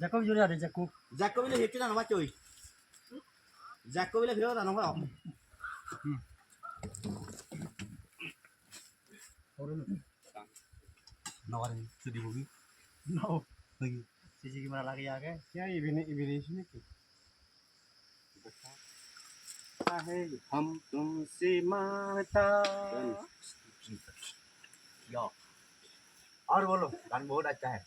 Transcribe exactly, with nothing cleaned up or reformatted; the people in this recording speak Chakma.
Jakko juri ade jakko. Jakko bile hekte na ba choi. Jakko bile pheo na no. No, sudi bogi. No. Sisi gimana lagi ya ke? Ya, ibini, ibini sini ki? Ahe, hum tumse mangta. Yo. Aur bolo, gan bahut acha hai.